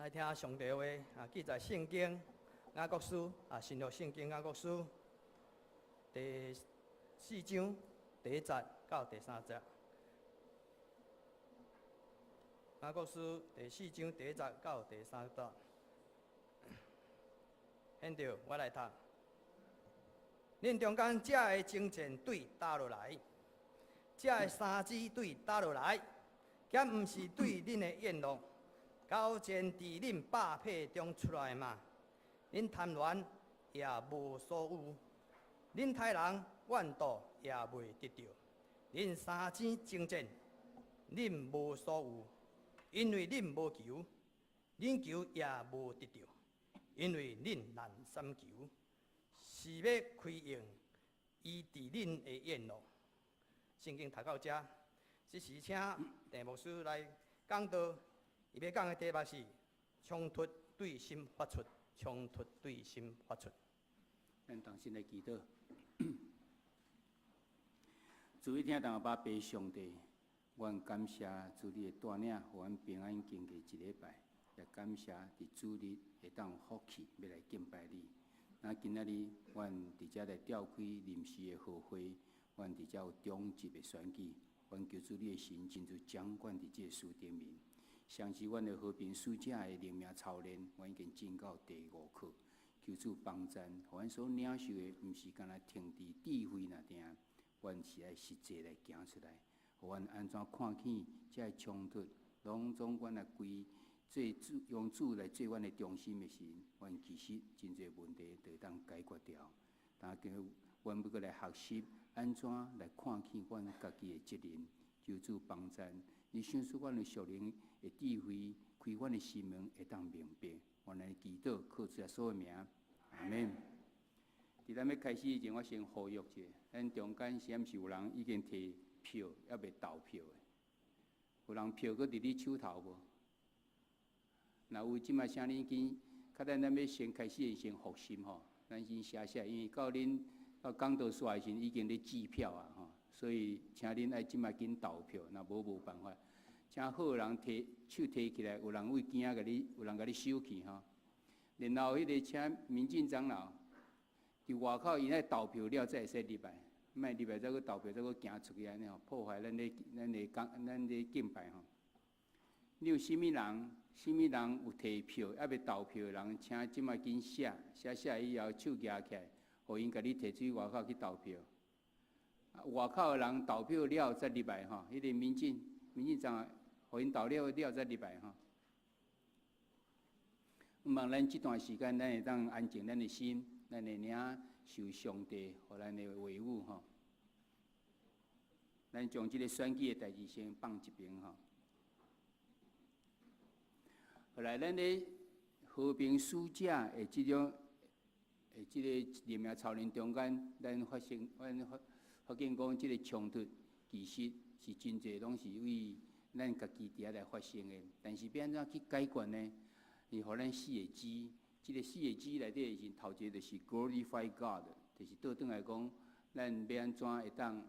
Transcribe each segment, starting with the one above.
來聽上帝話啊，記載聖經雅各書啊，新約聖經雅各書第四章第一節到第三節。雅各書第四章第一節到第三節。現在我來讀。恁中間這个爭戰對佗落來？這个三支對佗落來？敢毋是對恁的宴樂？交戰佇恁百體中出來嗎？恁貪戀也無所有，恁刣人怨妒也未得著。恁相爭爭戰，恁無所有，因為恁無求；恁求也無得著，因為恁濫三求，是欲開用醫治恁的宴樂。聖經讀到這，這時請鄭牧師來講道。伊欲講的題目是衝突對心發出，衝突對心發出。咱同心來祈禱，主天父阿爸父上帝，阮感謝主你的帶領，予阮平安經過一禮拜，也感謝佇主日會當有福氣，欲來敬拜你。那今仔日，阮佇遮來召開臨時的合會，阮佇遮有中集的選舉，阮求主你的神親自掌管佇這个事頂面。相信阮的和平使者的靈命操練，阮已經進到第五課。求主幫贊，予阮所領受的，毋是干焦停佇智慧爾定，阮是愛實際來行出來。予阮按怎看見這个衝突，攏總阮來歸做主，用主來做阮的中心的時，阮其實真濟問題就會當解決掉。但今日阮欲閣來學習按怎來看見阮家己的責任，求主幫贊。你賞賜阮的屬靈的智慧，開阮的心門，會當明白。阮來祈禱，靠主耶穌的名，阿門。佇咱欲開始以前，我先呼籲一下，咱中間是毋是有人已經提票，猶未投票的？有人票閣佇你手頭無？若有，這擺請恁緊，較等咱欲先開始先復習吼，咱先寫寫，因為到恁到講道煞的時陣已經咧計票啊吼，所以請恁愛這擺緊投票，若無無辦法。請好人提手提起來，有人為驚共你，有人共你收去吼。然後彼個請民進長老佇外口，𪜶愛投票了才會使入來，莫入來再閣投票，再閣行出去按呢吼，破壞咱咧咱咧講咱咧敬拜吼。你有啥物人？啥物人有提票，猶未投票的人，請這擺緊寫，寫寫以後手舉起來，予𪜶共你提出去外口去投票。外口的人投票了才入來吼，彼個民進民進長，予𪜶投了了才入來吼。希望咱這段時間，咱會當安靜咱的心，咱會領受上帝予咱的話語吼。咱將這個選舉的代誌先放一邊吼。後來，咱咧和平使者的這種的這個靈命操練中間，咱發現，咱發發現講，這個衝突其實是真濟攏是為咱家己佇遐來發生的。但是欲按怎去解決呢？伊予咱四個 G，這個四個 G 內底是頭一個就是 Glorify God，就是倒轉來講，咱欲按怎會當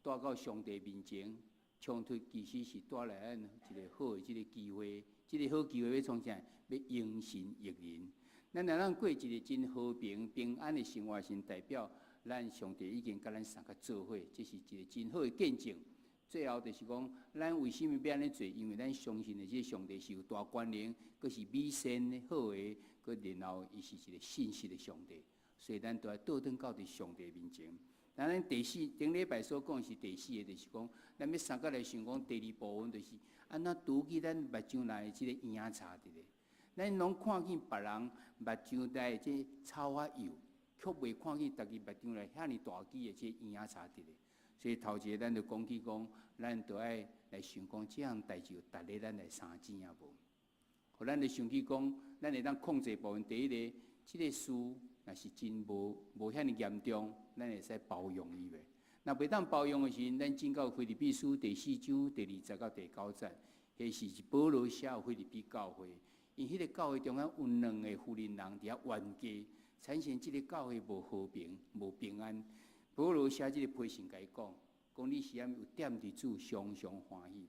帶到上帝面前？衝突其實是帶來咱一個好的這個機會，這個好機會欲創啥？欲榮神益人。咱若咱過一個真和平、平安的生活，是代表咱上帝已經佮咱相佮做伙，這是一個真好的見證。最後就是講，咱為啥物欲按呢做？因為咱相信的這個上帝是有大權能，閣是美善的好的，閣然後伊是一個信實的上帝，所以咱都愛倒轉到佇上帝面前。咱咱第四頂禮拜所講是第四個，就是講咱欲相佮來想講第二部分，就是按怎除去咱目睭內的這個影柴佇咧。咱攏看見別人目睭內的這草仔幼，卻袂看見家己目睭內遐爾大支的這影柴佇咧。所以頭一個，咱就講起講，咱著愛來想講，這項代誌有值得咱來相爭啊無？予咱來想起講，咱會當控制部分。第一個，這個事若是真無無遐爾嚴重，咱會使包容伊袂？若袂當包容的時陣，咱進到腓立比書第四章第二節到第九節，彼是保羅寫予腓立比教會，因彼個教會中間有兩个婦人佇遐冤家，產生這个教會無和平、無平安。保羅寫這个批信共伊講，講你是按有踮佇主常常歡喜。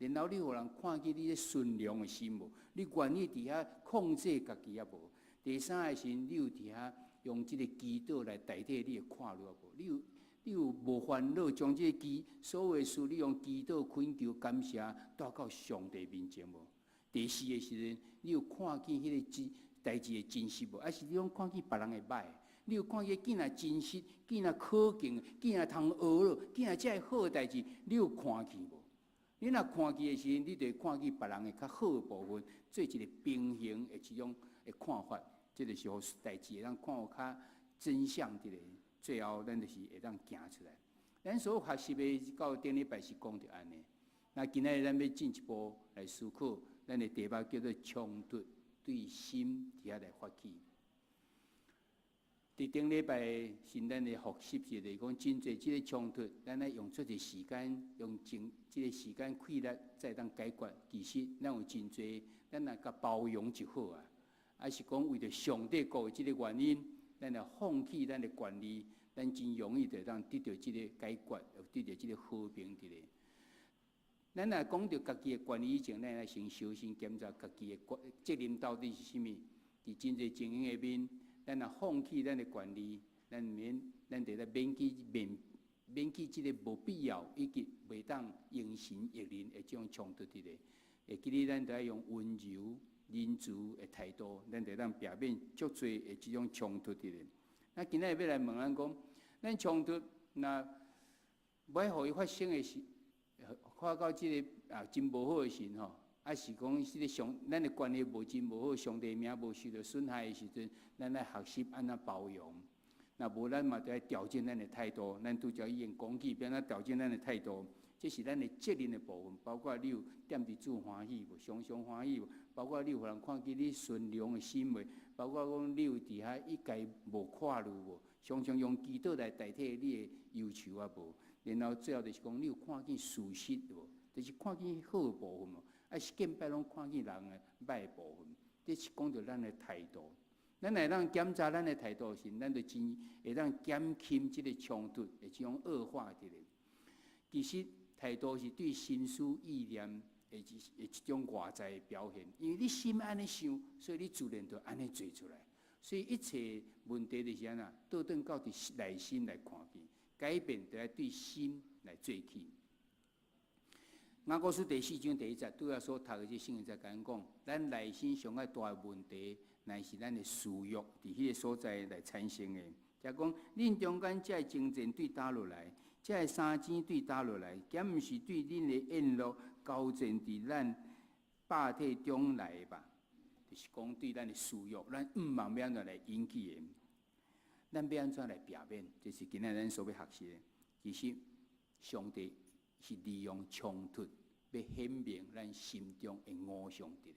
然後你予人看見你咧順良的心無？你願意佇遐控制家己抑無？第三个時，你有佇遐用這個祈禱來代替你的看慮無？你有無煩惱，將這個祈所有的事，你用祈禱懇求感謝帶到上帝面前無？第四个時陣，你有看見彼個真代誌的真實無？抑是你攏看見別人的歹？你有看見見若真實、見若可敬、見若通學咯、見若這个好的代誌，你有看見無？你若看見的時陣，你就會看見別人的較好的部分，做一個平衡的這種的看法，這就是予代誌會當看有較真相佇咧。最後，咱就是會當行出來。咱所學習的到頂禮拜是講著按呢。那今仔日咱欲進一步來思考，咱的題目叫做衝突對心佇遐來發起。佇頂禮拜是咱的複習是來講，真濟這個衝突，咱愛用足濟時間，用精這個時間氣力，才會當解決。其實咱有真濟，咱若共包容就好啊。抑是講為著上帝國的這個原因，咱來放棄咱的權利，咱真容易就會當得著這個解決，得著這個和平佇咧。咱若講著家己的權利以前，咱愛先小心檢查家己的責任到底是啥物。佇真濟情形下面，咱若放棄咱的權利，咱免咱得來免去面免去這個無必要以及袂當榮神益人的這種衝突佇咧。會記得咱著愛用溫柔、仁慈的態度，咱就當避免足濟的這種衝突佇咧。那今仔日欲來問咱講，咱衝突若欲予伊發生的時，發到這个啊真無好的時吼，抑是講這个上咱的關係無真無好，上帝名無受著損害的時陣，咱愛學習按怎包容。若無咱嘛著愛調整咱的態度，咱拄才已經講起，欲按怎調整咱的態度，這是咱的責任的部分。包括你有踮佇主歡喜無，常常歡喜無？包括你有予人看見你順良的心無？包括講你有佇遐一概無看慮無？常常用祈禱來代替你的憂愁啊無？然後最後就是講，你有看見事實無？就是看見好的部分無？抑是見擺攏看見人的歹部分？這是講著咱的態度。咱會當檢查咱的態度時，咱就真會當減輕這个衝突的這種惡化佇咧。其實態度是對心思意念的一種外在的表現。因為你心按呢想，所以你自然就按呢做出來。所以一切問題就是按怎，倒轉到佇內心來看見，改變就愛對心來做起。雅各書第四章第一節，拄仔所讀的這聖經在共咱講，咱內心上較大的問題，乃是咱的私欲，佇彼个所在來產生的。就講，恁中間這个爭戰對佗落來，這个相爭對佗落來，敢毋是對恁的宴樂交戰佇咱肉體中來的吧？就是講對咱的私欲，咱欲望欲按怎來引起的？咱欲按怎來避免？這是今仔咱所欲學習的。其實，上帝是利用衝突，欲顯明咱心中的偶像佇咧。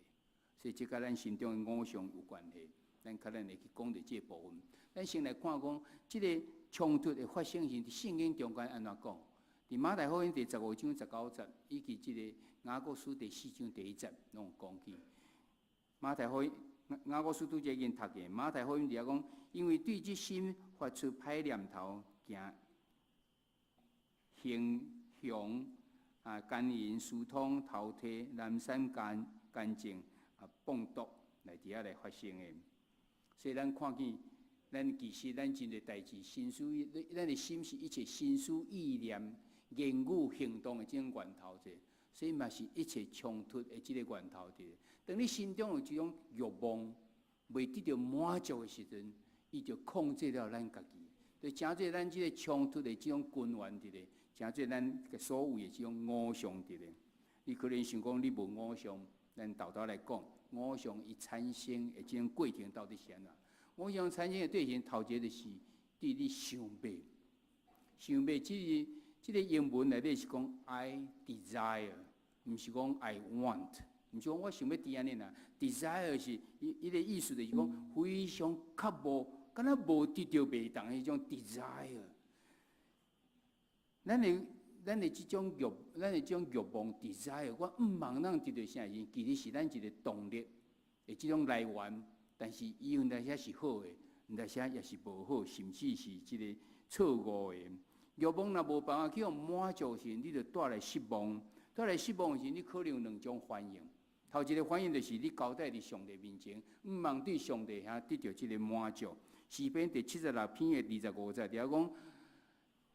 所以，這佮咱心中的偶像有關係。咱可能會去講著這個部分。咱先來看講，這个衝突的發生時，佇聖經中間按怎講？佇馬太福音第15章19節，以及這个雅各書第四章第一節，攏有講起。馬太福音雅各書拄才已經讀過，馬太福音佇遐講，因為對這心發出歹念頭，行行凶啊，姦淫、私通、偷提、濫散乾淨啊，放毒來佇遐來發生的。所以咱看見，咱其實咱真濟代誌，心思，咱的心是一切心思意念、言語行動的這種源頭者，所以嘛是一切衝突的這个源頭者。當你心中有這種欲望未得著滿足的時陣，伊就控制了咱家己，就成做咱這个衝突的這種根源佇咧，成做咱所謂的這種偶像佇咧。你可能想講你無偶像，咱沓沓來講，偶像伊產生的這種過程到底是按怎？偶像產生的過程，頭一个就是對你想欲，想欲這个英文內底是講 I desire，毋是講 I want，毋是講我想欲佇按呢啦。desire 是伊伊个意思就是講非常渴慕，敢若無得著袂當彼種 desire。咱的這種欲，咱的這種欲望 desire，我毋望咱得著啥物，其實是咱一个動力的這種來源。但是伊有當時是好的，有當時也是無好，甚至是這個錯誤的。欲望若無辦法去予滿足時，你就帶來失望。帶來失望的時，你可能有兩種反應。頭一個反應就是你交代佇上帝面前，毋通對上帝遐得著這个滿足。詩篇第76篇的25節，佇遐講：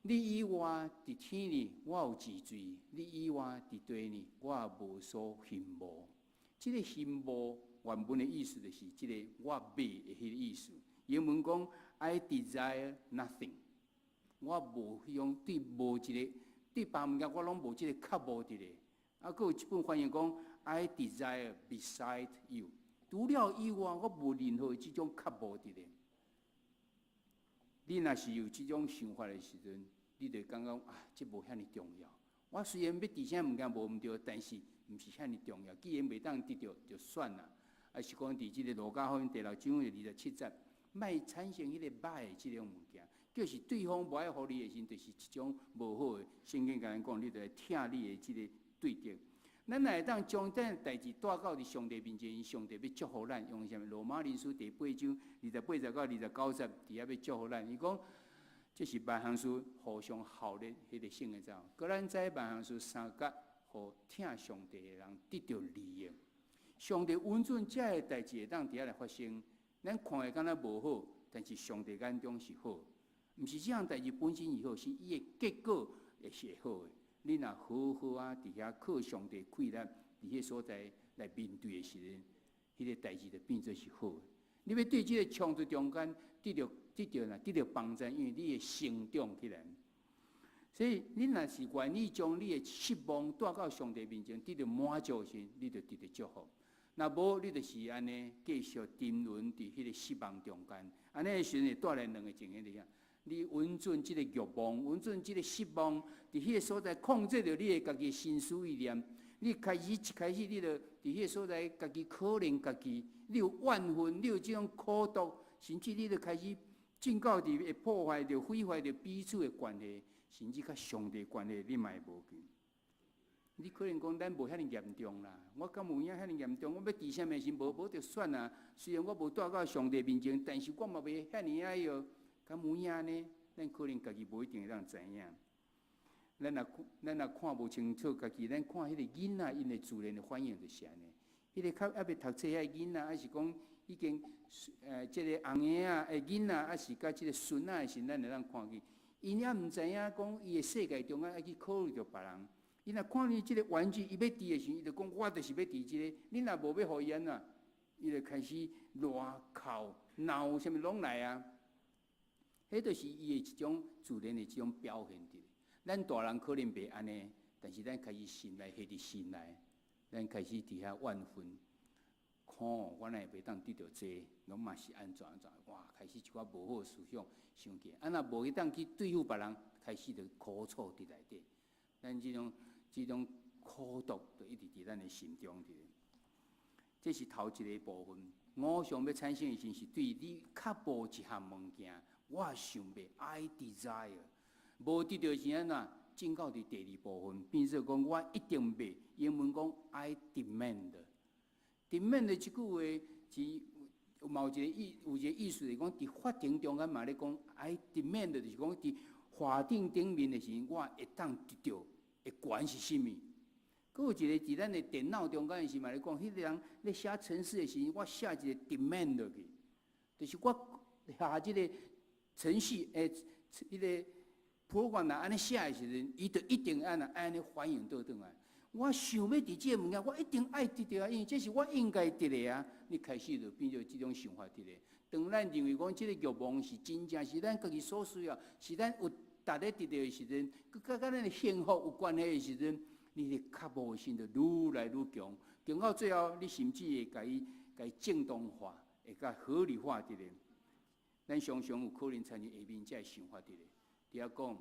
你以我佇天呢，我有治罪；你以我佇地呢，我無所欣慕。這个欣慕原文的意思就是這个我欲的彼个意思。英文講 I desire nothing，我無彼種對無一个對別物件，我攏無這个渴慕佇咧。啊，閣有一本翻譯講 I desire beside you，除了以外，我無任何這種渴慕佇咧。你若是有這種想法的時陣，你就感覺啊，這無遐爾重要。我雖然欲得啥物件無毋對，但是毋是遐爾重要。既然袂當得著，就算啦。啊，是講佇這个路加福音第六章的27節，莫產生彼个歹的這種物件，就是對方無愛予你的時陣，就是一種無好的。聖經共咱講，你著愛疼你的這个對敵。咱若會當將這代誌帶到佇上帝面前，上帝欲祝福咱，用啥物？羅馬人書第八章28節到29節，佇遐欲祝福咱。伊講，這是萬項事互相效力彼個聖的走。閣咱知萬項事相佮，予疼上帝的人得著利益。上帝允准這个代誌會當佇遐來發生，咱看會敢若無好，但是上帝眼中是好。毋是這項代誌本身是好，是伊的結果會是好的。你若好好啊，佇遐靠上帝氣力，佇彼所在來面對的時陣，彼个代誌就變做是好的。你欲對這个衝突中間得著得著哪得著幫助，因為你會成長起來。所以你若是願意將你的失望帶到上帝面前，得著滿足時，你就得著祝福。若無，你就是按呢繼續沉淪佇彼个失望中間。按呢時陣會帶來兩个情形佇遐。你允准這个欲望，允准這个失望，佇彼个所在控制著你的家己心思意念。你開始一開始，你就佇彼个所在家己可憐家己，你有怨恨，你有這種苦毒，甚至你就開始進到佇會破壞著、毀壞著彼此的關係，甚至佮上帝關係，你嘛會無去。你可能講咱無遐爾嚴重啦，我敢有影遐爾嚴重？我欲得啥物時無無就算啦。雖然我無帶到上帝面前，但是我嘛袂遐爾愛喲。敢有影呢？咱可能家己無一定會當知影。咱若看無清楚家己，咱看彼个囡仔𪜶的自然的反應就是按呢。彼个較猶未讀冊遐囡仔，抑是講已經這个紅嬰仔的囡仔，抑是佮這个孫仔的時，咱會當看見，𪜶猶毋知影講伊的世界中間愛去考慮著別人。伊若看見這个玩具，伊欲得的時，伊就講我就是欲得這个。你若無欲予伊按怎，伊就開始賴哭鬧，啥物攏來啊！彼就是伊的一種自然的這種表現佇。咱大人可能袂按呢，但是咱開始心內下佇心內，咱開始佇遐怨恨，看我哪會袂當得著這個，攏嘛是按怎按怎，哇！開始一寡無好思想想起，啊若無會當去對付別人，開始就苦楚佇內底。咱這種苦毒就一直佇咱的心中佇。這是頭一个部分。偶像欲產生的時，是對你較無一項物件，我想欲 I desire，無得著是按怎？進到佇第二部分，變做講我一定欲。英文講 I demand。demand 這句話是嘛有一個意，有一個意思是講，佇法庭中間嘛咧講 I demand，就是講佇法庭頂面的時，我會當得著的權是啥物？閣有一個佇咱的電腦中間的時嘛咧講，彼個人咧寫程式的時，我寫一個 demand 落去，就是我下這個程序的彼個 program 若按呢寫的時陣，伊就一定按呢按呢反應倒轉來。我想欲得這个物件，我一定愛得著啊，因為這是我應該得的啊。你開始就變做這種想法佇咧。當咱認為講這個欲望是真正是咱家己所需要，是咱有值咧得著的時陣，閣佮咱的幸福有關係的時陣，你的渴慕心就愈來愈強，強到最後，你甚至會共伊正當化，會共合理化佇咧。咱常常有可能親像下面這个想法佇咧，佇遐講，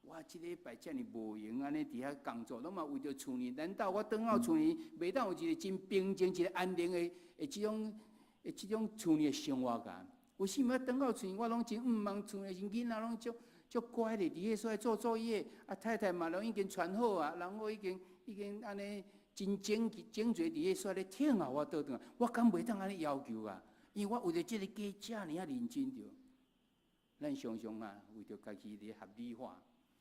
我這禮拜遮爾無閒，按呢佇遐工作，攏嘛為著厝裡。難道我轉到厝裡，袂當有一個真平靜、一個安寧的這種厝裡的生活㗎？為什麼轉到厝裡，我攏真毋茫厝裡時囡仔攏足足乖咧，佇彼所在做作業，啊太太嘛攏已經傳好啊，然後已經按呢真整齊整齊佇彼所在咧等候我倒轉來，我敢袂當按呢要求啊？因為我為著這個家遮爾仔認真著。咱常常啊，為著家己咧合理化。